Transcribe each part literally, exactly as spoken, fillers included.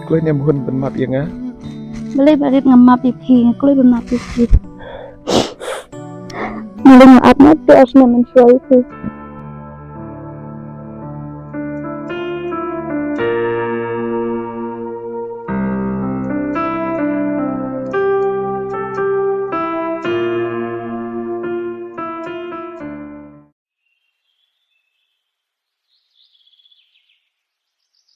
Kloi ne em Hun ban map ïa nga? Balei Barit ngam map ïa phi, nga kloi ban map ïa phi. Nga leh nga ap na te ar snem mynshuwa ïa phi.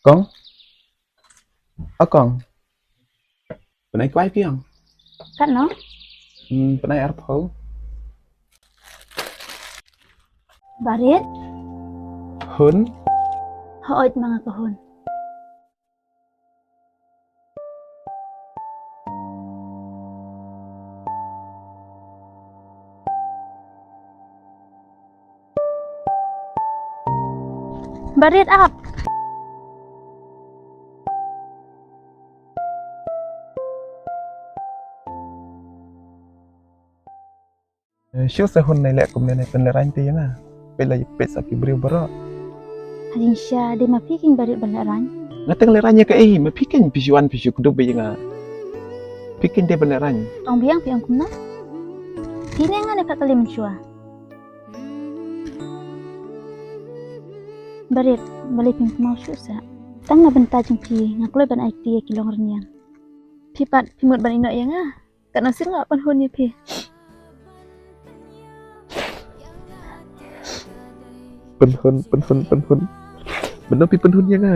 Kong? O Kong. Pynai kwai phi ong? Katno? Hmm, pynai arphew. Barit? Hun? Hooid ma nga ka Hun. Barit ap. Eh, shu sa Hun nai leh kumne nai pynlehraiñ te ïa nga. Peit la peit sa ki briew baroh. Hadien sha dei ma phi keiñ Barit ban lehraiñ. Nga tang lehraiñ ïa kaei, ma phi keiñ phi shu wan phi shu kdup ïa nga. Phi keiñ dei ban lehraiñ. Tang biang phi ong kumno? Phi ne nga ne pat ka lei mynshuwa. Barit, balei phin kynmaw shuh sa? Tang na bynta jong phi nga kloi ban aiti ïa ki long rynïeng. Phi pat phi mut ban ïehnoh ïa nga. Katno sien nga pynhun ïa phi. Pynhun, pynhun, pynhun. Bynta phi pynhun ïa nga.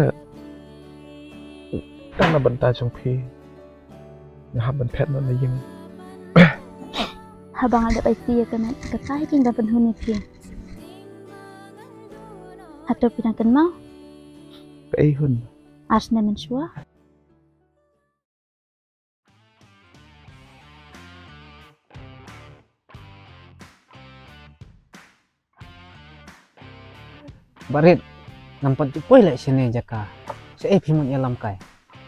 Tang na bynta jong phi. Nga hap ban phet noh na ïing. Haba nga dep aiti ïa ka met, katai keiñ ban pynhun ïa phi. Hato phi dang kynmaw? Kaei Hun? Ar snem mynshuwa. Barit, ngam pat ju poi leh shane jaka. Shaei phi mut ïalam kai?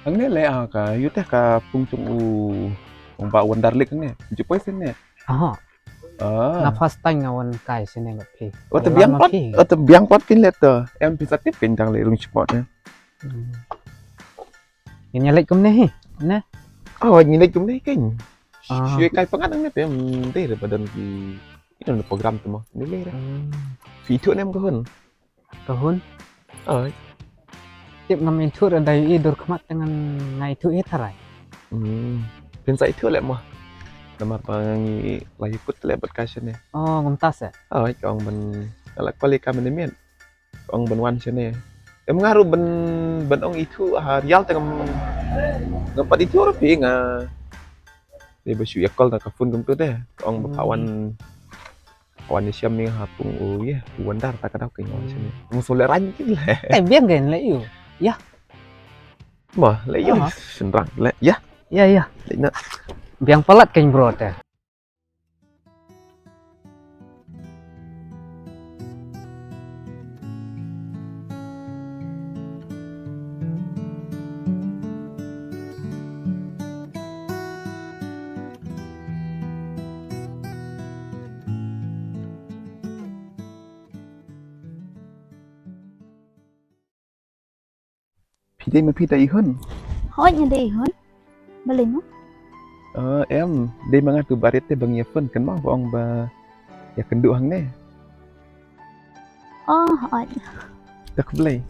Hangne leh ha ka, ïa utei ka pung jong u, u Bah Wonder Lake hangne. Ju poi shane. Aha. Ah. Nga first time nga wan kai shane bad phi. Wat biang pat, wat biang pat kin leh to. Em phi sa tip kin dang leh rung sport ne. Hmm. Ngin ïa leit kumne hi, ne? Oh, ngin leit kumne hi keiñ. Ah. Shu kai pyngngad hangne te, em, dei re ba don ki, ki don program te mo. Dei re. Hmm. Phi ithuh ne em ka Hun? Ka Hun? Oh. Tip ngam ithuh re, da ïohi dur khmat te ngan nga ithuh hi tharai. Hmm. Phin sa ithuh leh mo. Namar ba ngi la ïakut leh bad ka shane. Oh, kumta se. Oh, ka ong ban, nga la call ïa ka mynne miet. Ong ban wan shane. Em nga ruh ban, ban ong ithuh ha rial te ngam, ngam pat ithuh ruh phi nga. Dei ba shu ïa call na ka phone kumta te. Ong ba pha wan, pha wan ïashem ïa nga ha pung u ïa, u Wonder ta ka daw ka wan shane. Ngam shu lehraiñ ki leh. Eh, biang kein leh ïa u. Ïa. Mo, leh ïa u. Aha. Shynrang leh ïa. Ïa, ïa. Leh na. Biang palat kein bro te. Phi dei ma phi dei i Hun? Hooid, nga dei i Hun. Balei mo? Eh, em, dei ma nga tu Barit te ba ngi ïa phone, kynmaw ba ong ba ïa kynduh hangne. Oh, hooid. Te khublei.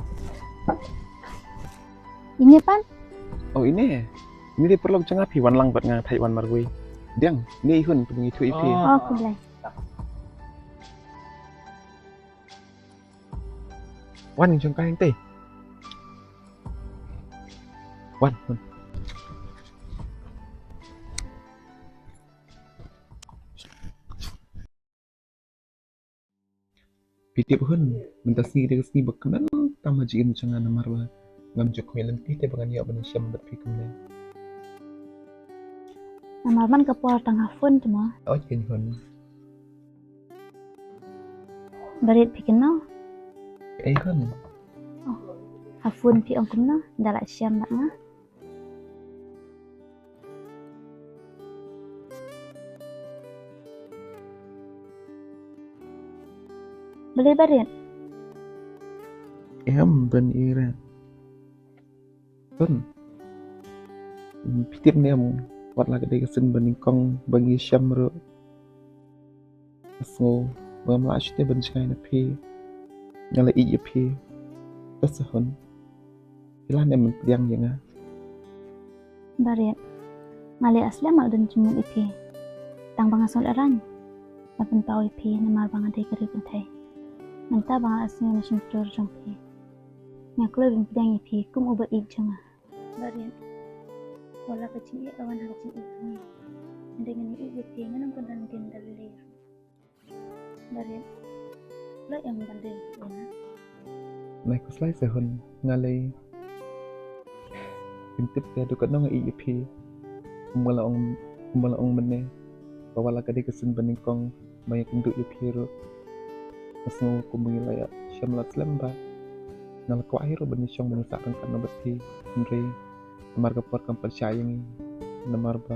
Ine pat? Oh, ine. Ine dei paralok jong nga, phi wan lang bad nga, thait wan marwei. Diang, ine i Hun, phi ithuh ïa phi. Oh, khublei. Wan jong ka hangtei. Wan, wan. Phi tip Hun, mynta sngi dei ka sngi ba kmen tam ha jingim jong nga namar ba ngam ju khmih lynti te ba ngan ïoh ban ïashem bad phi kumne. Namar man ka por tang ha phone te mo. Oi, keiñ Hun. Barit phi kynmaw? Ei Hun. Oh, ha phone phi ong kumno? Da lah shem bad nga. Balei Barit? Em, ban ira. Hun. Phi tip ne em, wat la ka dei ka sien ba nyngkong ba ngi shem ruh, nga sngew ba ngam lah shuh te ban jngai na phi. Nga la ïeit ïa phi. Te sa Hun, phi lah ne em ban pdiang ïa nga? Barit, nga leh slem ban don jingmut ïa phi. Tang ba nga sngewlehrain ban pynpaw ïa phi namar ba nga dei ka riewkynthei. Mynta ba nga la sngew na shyntur jong phi, nga kloi ban pdiang ïa phi kum uba ïeit jong nga. Barit, wat la ka jingïeit ka wan ha ka jingïeit jong ngi. Hynrei ngan ïeit ïa phi, ngan ym kynran dien da lei lei. Barit, leh ïa nga ban dei ïa nga. Nai khuslai se Hun, nga lei. Phin tip te haduh katno nga ïeit ïa phi. Kumba la ong, kumba la ong mynne, ba wat la ka dei ka sien ba nyngkong ba nga ïakynduh ïa phi ruh, nga sngew kumba ngi la ïashem lad slem bha. Nga la kwah hi ruh ban ïashong ban ïasah ryngkat noh bad phi, hynrei namar ka por kam pat shah ïa ngi. Namar ba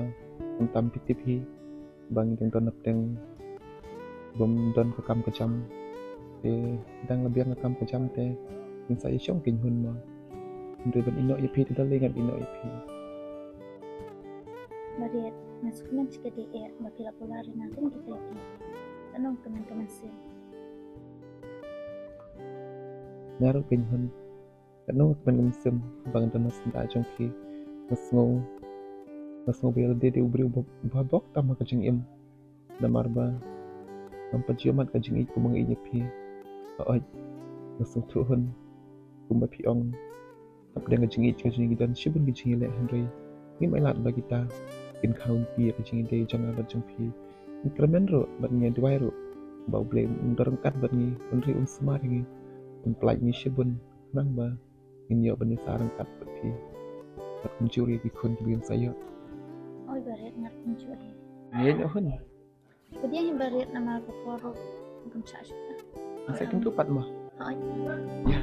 kumta phi tip hi ba ngi dang don hapdeng bym don ka kam ka jam. Te dang la biang ka kam ka jam te ngin sa ïashong kein Hun mo. Hynrei ban ïehnoh ïa phi te da lei ngam ïehnoh ïa phi. Barit, nga sngewkmen sha ka dei eh ba phi la kular ïa nga kum kita ki. Katno kmen ka mynsiem. Nga ruh kein Hun, katno kmen ka mynsiem ba nga don ha syndah jong phi. Nga sngew, nga sngew ba ïa lade dei u briew uba, uba bok tam ha ka jingim. Namar ba ngam pat ju ïohmat ka jingïeit kumba nga ïeit ïa phi. Hooid, nga sngewthuh Hun, kumba phi ong, hapdeng ka jingïeit ka jingïeit ki don shibun ki jingïaleh, hynrei ngim ailad ba kita kin khaw lynti ïa ka jingïadei jong nga bad jong phi. Ngi kyrmen ruh bad ngi duwai ruh ba U Blei un don ryngkat bad ngi, un ri un sumar ïa ngi, un pynlait ngi shibun khnang ba ngin ïoh ban ïasah ryngkat bad phi bad kumjuh ïa ki khun kiba ngin sa ïoh. Oi Barit, nga kumjuh hi. Ïa, ïa Hun. Pdiang hi Barit namar ka por ruh kam shah shuh. Nga sa kyntu pat mo. Hooid. Ïa.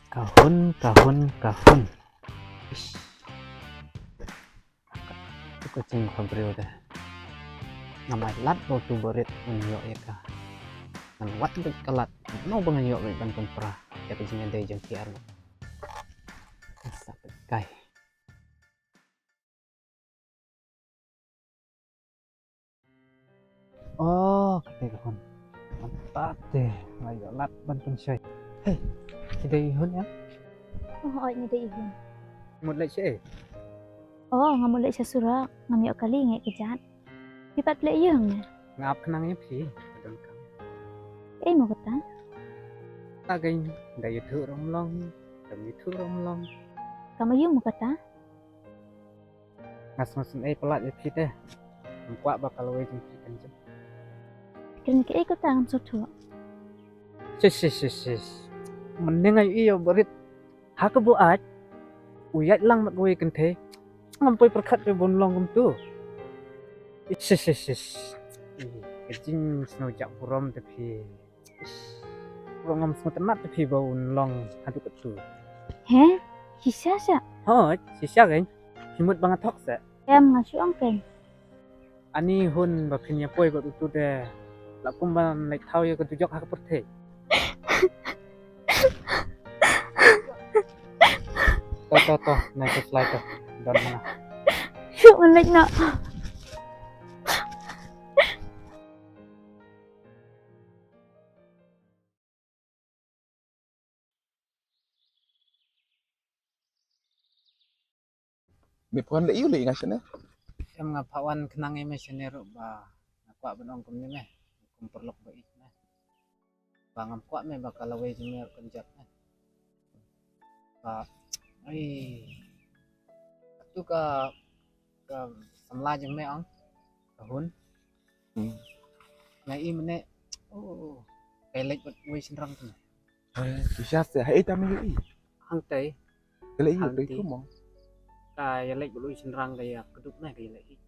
Ka Hun, ka Hun, ka Hun. Ish. Ka, ka jingkha briew te. Ngam ailad ba utu u Barit un ïoh ïa ka. Ngan wad beit ka lad. Kumno ba ngan ïoh beit ban pynpra ïa ka jingïadei jong ki arngut. Sa beit kai. Oh, kata ka Hun. Mynta te nga ïoh lad ban pynshoi. Hei, phi dei i Hun ïa? Oh, hooid, nga dei i Hun. Mut leit shaei? Oh, nga mut leit sha surok. Ngam ïoh kali, nga ïoh kjat. Phi pat phi leit aiu hangne? Nga ap khnang ïa phi. Ka donkam. Ei mo kata? Ta kein, da ïathuh ruh ym long, dam ïathuh ruh ym long. Kam aiu mo kata? Nga sngewsynei palat ïa phi te. Ngam kwah ba ka lawei jong phi kan jem. Kren kaei kata ngam sngewthuh. Shish, shish, shish, shish. Mynne nga ïohi ïa u Barit ha ka buaid. U ïaid lang bad kawei ka kynthei. Ngam poi pyrkhat ba un long kumtu. Shish, shish, shish. Ka jingsngew jah burom te phi. Ish. Ruh ngam sngewtynnat te phi ba un long haduh katto. He? Shisha sha? Hooid, shisha kein. Phi mut ba nga thok seh? Em, nga shu ong kein. Ani Hun, ba phin ïa poi bad utu te la kumba leit thaw ïa ka dujok ha ka pyrthei. To, to, to, nai khuslai to. Don ma nga. Shu ngan leit noh. Me phah wan lei aiu lei nga shane? Em, nga phah wan khnang ïa me shane ruh ba nga kwah ban ong kumne me, kum paralok ba ïeit me. Ba ngam kwah me ba ka lawei jong me ruh kan jot me. Ba, ai, atu ka, ka samla jong me ong, ka Hun. Hmm. Nga i mynne, oh, ka ïaleit bad uwei u shynrang te. Hei, shisha se, haei te me ïohi? Hangtei. Ka leit ïa u dei kumno? Ka ïaleit bad uwei u shynrang, ka ïa kdup me, ka ïaleit.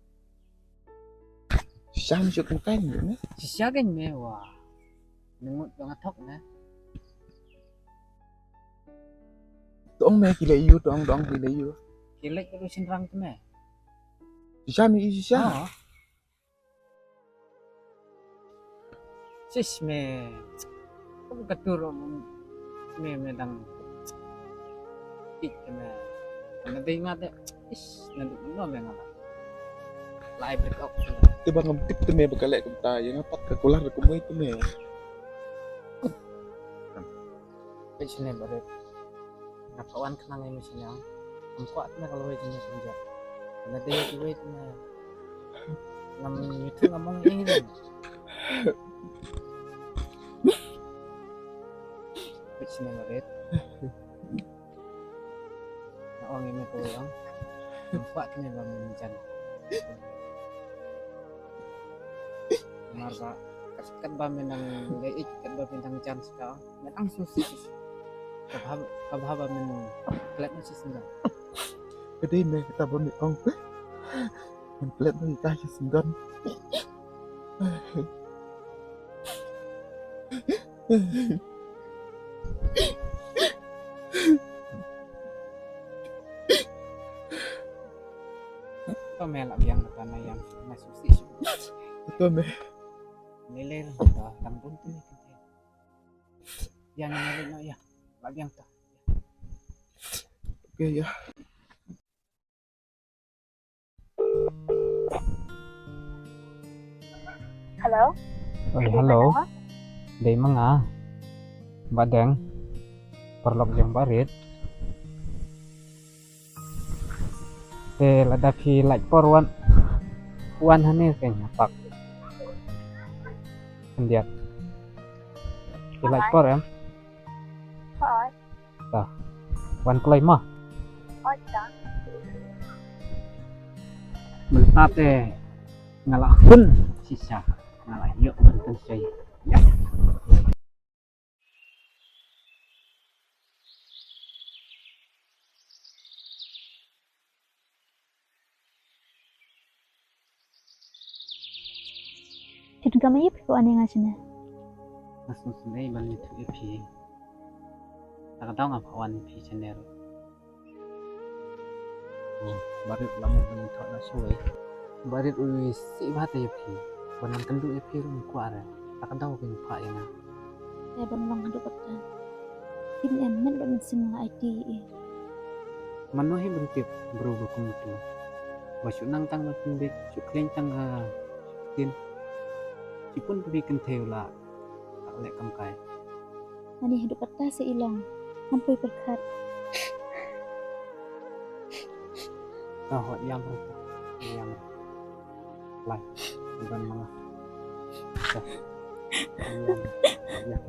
Shisha me shu kyntait me? Shisha kein me wa. Ngut ba nga thok me. To ong me ki leit aiu, to ong, to ong ki leit aiu. Ki leit bad uwei u shynrang te me. Shisha me ïohi shisha? Ha. Shish me. Kum ka tur me, me dang ik te me. Ka na dei nga de. Ish, na dei no me nga la. Lai break up. Te ba ngam tip te me ba ka leh kumta, ïa nga pat ka kular kumwei te me. Peit shane Barit. Nga pat wan khnang ïa me shane. Ngam kwah te me ka lawei te me kumjuh. Ka na dei kiwei te me. Ngam ïathuh ngam ong ïa ine. Peit shane Barit. Nga ong ïa me kawei ong. Ngam kwah te me ba men jan. Namar ba kat, katba men dang leh ïeit, katba men dang jan shika ong. Men angsngewsih. Ka bha, ka bha ba men klet noh shisyndon. Ka dei me kata ba me ong. Men klet noh ïa ka shisyndon. To me lah biang kata na ïam, na susi. To me. Lele lah, tam pun tu ni. Yang ni lele no ya. Lah biang to. Oke ya. Hello? Oi, hello. Dei ma nga. Bah Deng. Paralok jong Barit. Te lada phi lait por wan. Wan hangne keiñ ha park. Khyndiat. Phi lait por em? Hooid. Ta. Wan kloi mo. Hooid ta. Mynta te nga la hun shisha. Nga la ïoh ban pynshoi. Phi tngka ma ïa phi wan ïa nga shane? Nga sngewsynei ban ïathuh ïa phi. Ta ka daw nga phah wan ïa phi shane ruh. Oh, Barit la mut ban ïathuh na shuwa. Barit u isih bha te ïa phi. Ban wan kynduh ïa phi ruh ym kwah re. Ta ka daw phin phah ïa nga. Te ban long haduh katta. Kin em met ba mynsiem nga aiti ïa i. Mano hi ban tip briew ba kum tu. Ba shu nang tang ba pynbeit, shu khlaiñ tang ha ktien. Shipun pynbeit kynthei u la leh kam kai. Ani haduh katta sa i long. Ngam poi pyrkhat. Ka hot ïam ruh. Ïam. Lai, ban ma nga. Ka. Ïam. Ïam.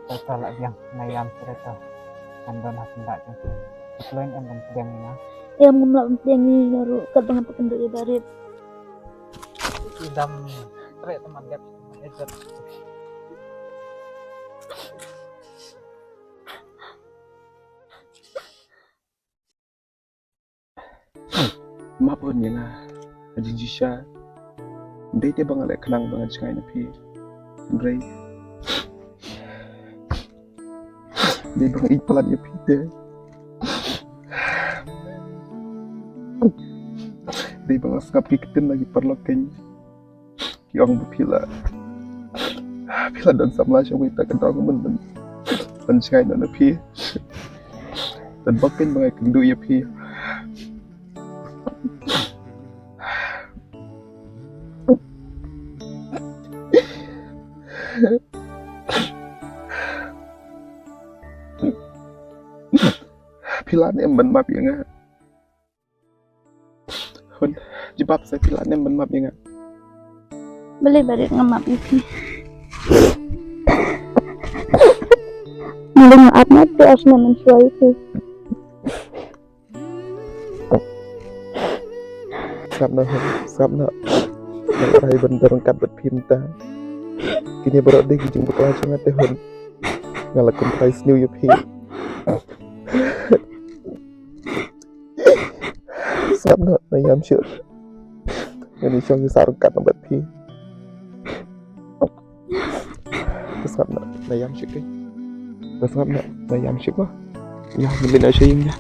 Ka, ka lah biang, nga ïam shuh ka. Kan don ha kynda jong phi. Ka kloi em ban pdiang ïa nga. Em, ngam lah ban pdiang ïa nga ruh, katba nga pynduh ïa Barit. Ki dam treh teman dep, teman ejat. Map hun ïa nga ha jingshisha. Dei te ba nga leh khnang ba ngan jngai na phi. Hynrei dei ba nga ïeit palat ïa phi te. Dei ba nga sngap ki ktien na ki paralok keiñ. Ki ong ba phi la, phi la don samla sha wei ta ka dong ban, ban, ban jngai noh na phi. Don bok keiñ ba nga kynduh ïa phi. Phi lah ne em ban map ïa nga? Hun, jubab sa, phi lah ne em ban map ïa nga? Balei Barit, nga map ïa phi. Balei nga ap, nga ap te ar snem mynshuwa ïa phi. Sngap noh, hun, sngap noh. Nga la rai ban don ryngkat bad phi mynta. Kine baroh dei ki jingbakla jong nga te, hun. Nga la kynthei sniew ïa phi. Sngap noh, nga ïam shuh. Ngan ïa shong ïa sah ryngkat bad phi. Sngap noh, nga ïam shuh keiñ. Sngap noh, nga ïam shuh mo. Ïa, ngin leit noh sha ïing ïa.